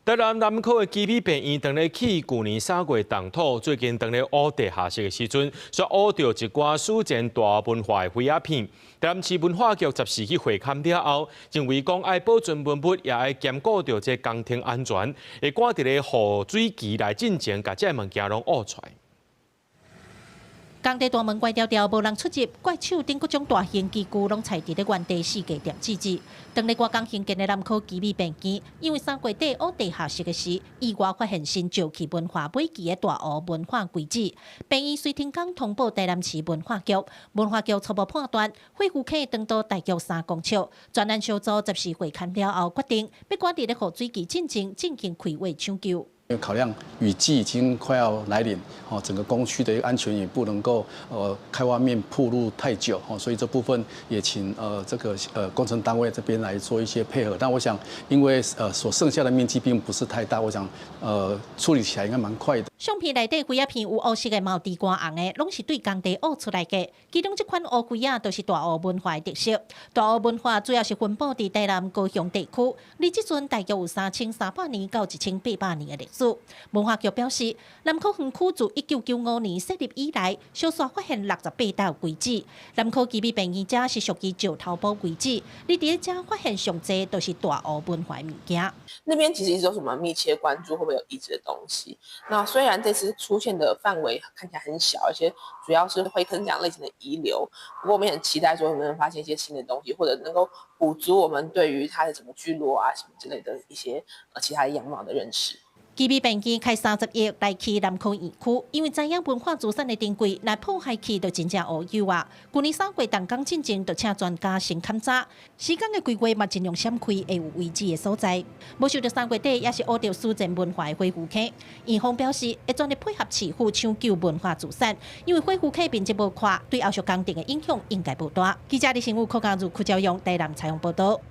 台南南科的基美病院，當咧去舊年3月動土，最近當咧挖地下室的時陣，煞挖著一寡史前大湖文化的灰仔片。台南市文化局14去會勘了後，認為講愛保存文物，也愛兼顧著這工程安全，會趕佇咧雨水期來進前，共這物件攏挖出來。工地大門關牢牢，無人出入，怪手等各種大型機具攏跣佇咧原地四界點置置。當咧外工興建的南科基美病院，因為3月底挖地下室的時，意外發現新石器文化尾期的大湖文化遺址。病院隨停工通報台南市文化局，文化局初步判斷，廢墟坑長度大約3公尺。專案小組14會勘了後，決定欲趕佇咧雨水期進前進行開挖搶救。因為考量雨季已經快要來臨，哦，整個工區的一個安全也不能夠，開挖面暴露太久，哦，所以這部分也請這個工程單位這邊來做一些配合。但我想，因為所剩下的面積並不是太大，我想處理起來應該蠻快的。相片內底灰仔片有烏色的、嘛有豬肝紅的，攏是對工地挖出來的。其中這款烏灰仔就是大湖文化的特色。大湖文化主要是分布佇台南高雄地區，離這陣大約有3300年到1800年的歷史。文化局表示，南科園區自1995年設立以來，小煞發現68處遺址。南科基美病院遮是屬於石頭埔遺址，你佇咧遮發現上濟都是大湖文化物件。那邊其實一直都是我們密切關注會不會有遺址的東西。那雖然這次出現的範圍看起來很小，而且主要是灰坑這樣類型的遺留，不過我們也很期待說能不能發現一些新的東西，或者能夠補足我們對於它的什麼聚落啊、什麼之類的一些其他樣貌的認識。基美病院開30億來起南科園區，因為知影文化資產的珍貴，若破壞去就真正烏有啊！舊年3月動工進前，就請專家先勘查，時間的規劃嘛盡量閃開會有遺址的所在。無想著3月底也是挖著史前文化的廢墟坑，院方表示會全力配合市府搶救文化資產，因為廢墟坑面積無闊，對後續工程的影響應該無大。記者李新武、柯家如、柯教勇台南採訪報道。